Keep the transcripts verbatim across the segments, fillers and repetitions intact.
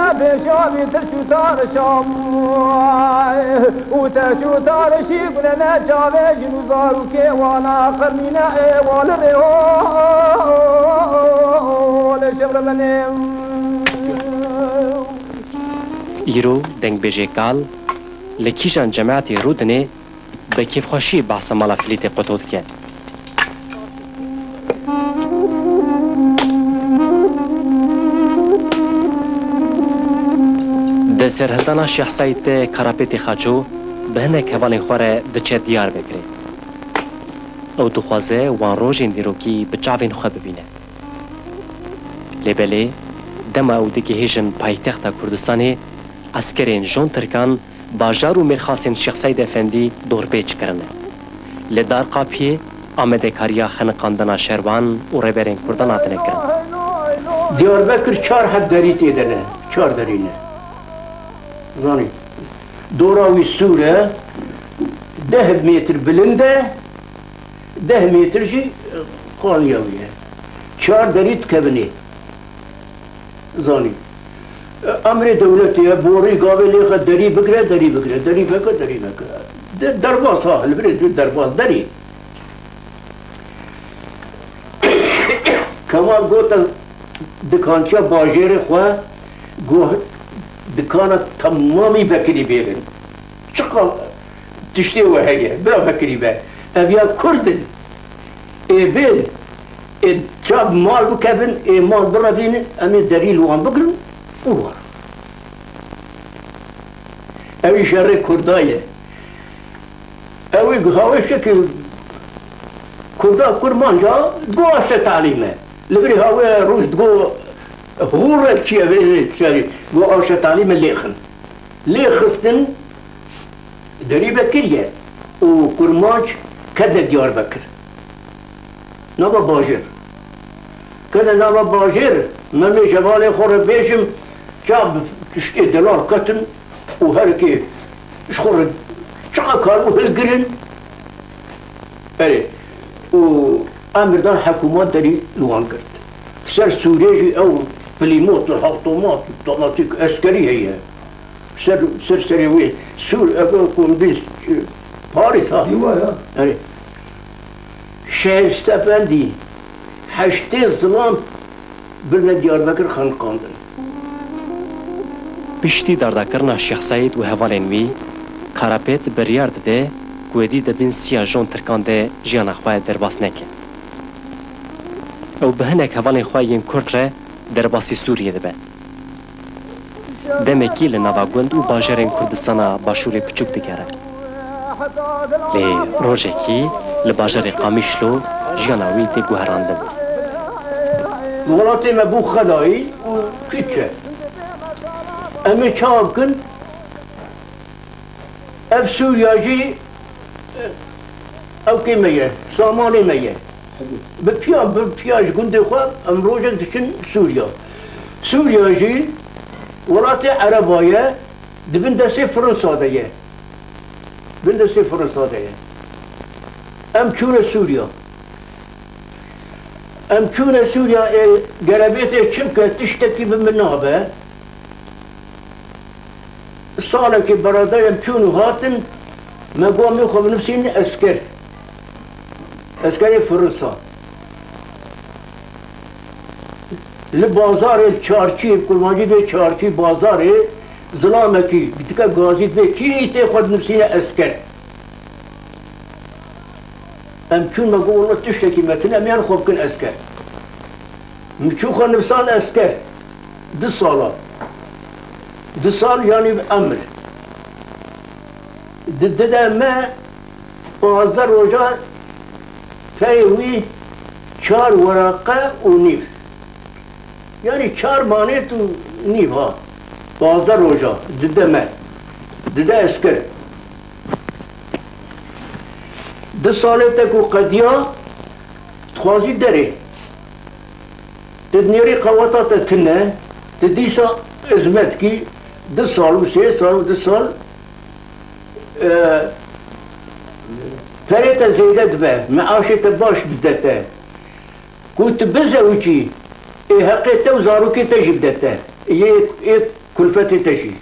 Bêşa bî tir çû tar şam û te çû tar şî gulene çavê jin û zarokê wana qirmîne êwal rê hol şevremenê. Îro dengbêjê kal li kîjan cemaetê rûdinê bi kêfxweşiyê behsa mala Filîtê Quto dike. Di serhildana Şêx Seîd de Karapêtê Xaço bi hinek hevalên xwe re diçe Diyarbekirê. Ew dixwaze wan rojên dîrokî bi çavên xwe bibîne. Lê belê, dema ew digihêjin paytexta Kurdistanê, eskerên Jon Tirkan bajar û mêrxasên Şêx Seîd Efendî dorpêç kirine. Li Darqapiyê amadekariya xeniqandina şerwan û rêberên Kurdan hatine kirin. Diyarbekir çar heb derî tê de ne, çar derî ne. Zanî, dora wî sûr e, deh metr bilind e, deh metr jî, e, xaniya wî ye. Çar derî dikevin ê. Zanî. Emrê dewletê ye, borî gavê lêxe derî bigire, derî bigire, derî veke, derî veke. De-, derbas ha, hilbirê de derbas derî. Kemal gote dikançiya bajêrê xwe, got dikana temamî vekirî bêrin. Çiqa tiştê we heye, bira vekirî be. Ev ya Kurd in. Ê bên, ê çav mal bikevin, ê mal birevînin, em ê derî li wan bigirin û wan. Ew jî şerê Kurda ye. Ew ê hawê şekil Kurda, kurmanca digo aşe talîm e. Li virê hawê rûj digo hûr e çi ye, vê çi ye, digo aşe talîm e lêxin. Lê xistin derî vekiriye û kurmanc kete Diyarbekir. Nava bajêr. Kete nava bajêr, me mê jevalê xwe re bêjim, ça bi tiştê delal ketin û herikê ji xwe re çiqa karibû hilgirin. Erê, û emir da hikûmet derî li wan girt. Ser sûrê jî ew plîmot û hewtomat û otomatîk eskerî heye. Ser, ser serê wê sûr, ev komdîs, e, Parîs ha. Dîwa ya. Erê. Şehîst Efendî, heştê zilam birine Diyarbekir xeniqandin. Piştî dardakirina Şêx Seîd û hevalên wî, Karapêt biryar dide ku êdî di bin siya Jon Tirkan de jiyana xwe derbas neke. Ew bi hinek hevalên xwe yên Kurd re derbasî Sûriyê dibe. Demekî li nava gund û bajarên Kurdistana Başûrê piçûk digere. Lê rojekî li bajarê Qamişlo jiyana wî tê guherandin. Welatê me bû xelayî û kûçe. Em ê çawa bikin? Ev Sûriya jî, e, ewkê me ye, samanê me ye. Bi piya, bi piya ji gundê xwe em rojek diçin Sûriya. Sûriya jî welatê Ereba ye, di bin destê Fransa de ye. Bin destê Fransa de ye. Em çûne Sûriya. Em çûne Sûriya, ê, gerebêtê çi bike, tiştekî bi min nabe. Salekê beradarê em çûn û hatin, me got em ê xwe binivîsînin esker. Eskerê Fransa. Li bazarê, li çarçî, kurmancî dibê çarçî, bazarê, zilamekî, dike gazî dibê kî tê xwe dinivîsîne esker. Em çûn, me got, "Wela tiştekî me tune, em yan xwe bikin esker." Min çû xwe nivîsand esker. Du sala. Du sal yanî emir. Di, di de me pazdeh roja peyê wî çar weraqe û nîv. Yanî çar manêt û nîv ha. Pazdeh roja dide me. Dide esker. Du salê te ku qediya, dixwazî derê. Tu dinêrî qeweta te tune, tu dîsa xizmet kî du sal û sê sal û du sal, e, perê te zêde dibe, meaşê te baş dide te. Ku tu bizewicî, ê heqê te û zarokê te jî bide te. Yê, ê Kulfetê te jî.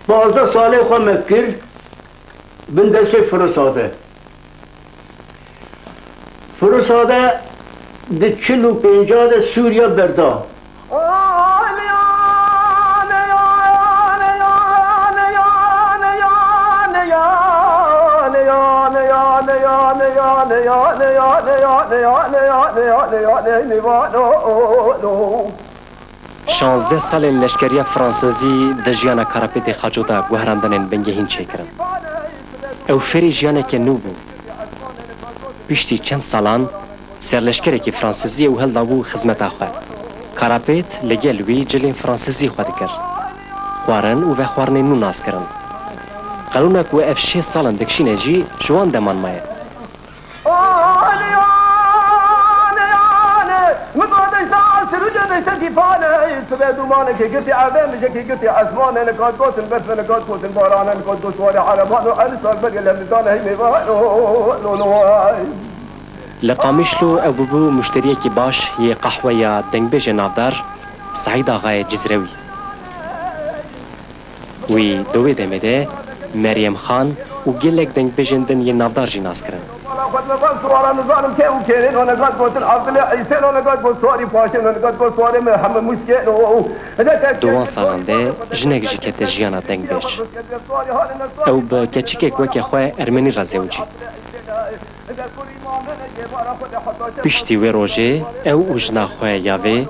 Pazdeh salê xwe me kir bin destê Fransa de. Fransa de di çil û pênca de Sûriya berda. Şazdeh salên leşkeriya fransizî di jiyana Karapêtê Xaço de guherandinên bingehîn çêkirin. Ew fêrî jiyaneke nû bû. Piştî çend salan, serleşkerekî fransizî ew hildabû xizmeta xwe. Karapêt li gel wî cilên fransizî xwe dikir. Xwarin û vexwarinên nû nas kirin. Qanûna ku ev şêst sal in dikişîne jî ji wan deman maye. Min got deşta sirûce deştekî fane, sibê dûmanekê girtî erdê, mijekî girtî esmanê, nikat gotin berfê, nikat gotin barane, nikat got warê ereban û el sar berê levdidane hey mêvan. Li Qamişlo ew bûbû muşteriyekî baş yê qehweya dengbêjê navdar Seîd Axayê Cizrewî. Wî di wê demê de Meryem Xan û gelek dengbêjên din yên navdar jî nas kirin. Di wan salan de jinek jî kete jiyana dengbêj. Ew bi keçikek weke xwe ermenî re zewicî. Piştî wê rojê ew û jina xwe Yavê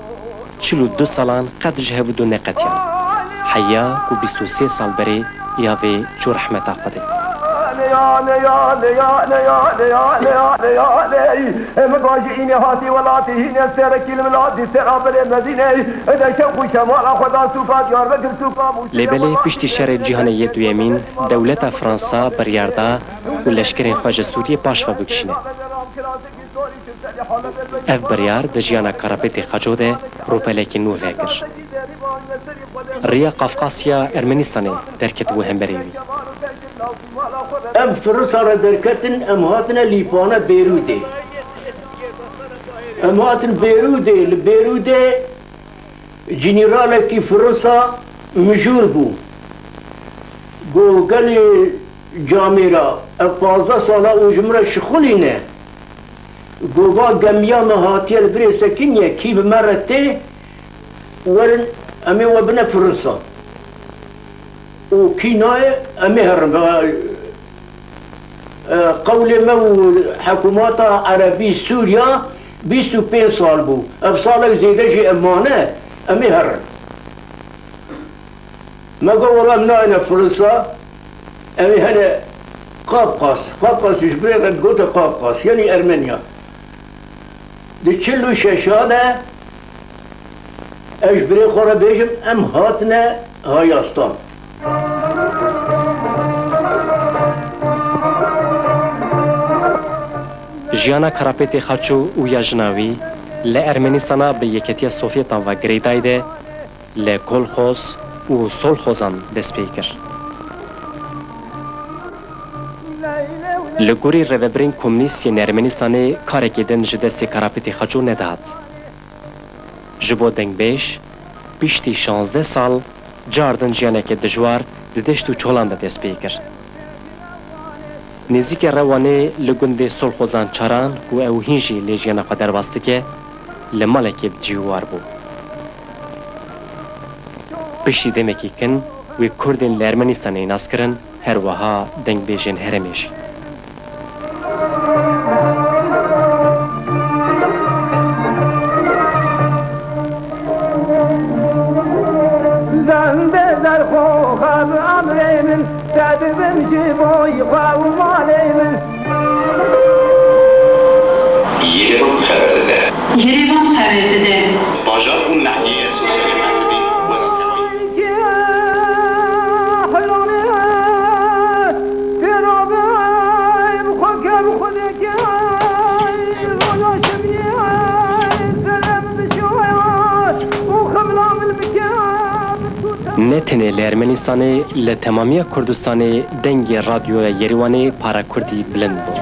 çil û du salan qet ji hevdu neqetiyan. Heya ku bîst û sê sal berê Yavê çû rehmeta Xwedê. Lê belê piştî Şerê Cîhanê yê Duyemîn, dewleta Fransa biryar da ku leşkerên xwe ji Sûriyê paş ve bikişîne. Ev biryar di jiyana Karapêtê Xaço de rûpelekî nû vekir. Riya Qafqasya Ermenîstanê derketibû hemberê wî. Em Fransa re derketin, em hatine Lîpane Bêrûdê. Em hatin Bêrûdê, li Bêrûdê Jeneralekî Fransa mijûl bû. Got, gelê camêra, ev pazdeh sala û ji min re şixulîne. Got, va gemiya me hatiye li birê sekiniye, kî bi me re tê, werin, em ê we bine Fransa. Û kî nayê, em ê herin. E, qewlê me û hikûmeta Erebî Sûriya bîst û pênc sal bû. Ev salek zêde jî em mane, em ê herin. Me got, wela em nayêne Fransa, em ê hene Qafqas. Qafqas ji birê re digote Qafqas, yanî Ermeniya. Di çil û şeşa de, ez ji birê xwe re bêjim, em hatine Hayastan. Jiyana Karapêtê Xaço û ya jina wî li Ermenîstana bi Yeketiya Sovyetan ve girêdayî de li kolxoz û solxozan dest pê kir. Li gorî rêvebirên komûnîst yên Ermenîstanê karekê din ji destê Karapêtê Xaço nedihat. Ji bo dengbêj, piştî şazdeh sal car din jiyaneke dijwar di deşt û çolan de dest pê kir. Nêzîkê Rewanê li gundê Solxozan Çaran ku ew hîn jî lê jiyana xwe derbas dike, li malekê bi cî û war bû. Piştî demekî kin wê Kurdên li Ermenîstanê nas kirin, her wiha dengbêjên herêmê jî. Zendê derxoxa bi emrê min, te dibim ji boy xwe û malê min. Yêrêvan xeber dide. Yêrêvan xeber dide. Bajar û nahiyê sosyalê Qesedî welatxebayî. Ne tenê li Ermenîstanê, li temamiya Kurdistanê dengê radyoya Yerîwanê para kurdî bilind bû.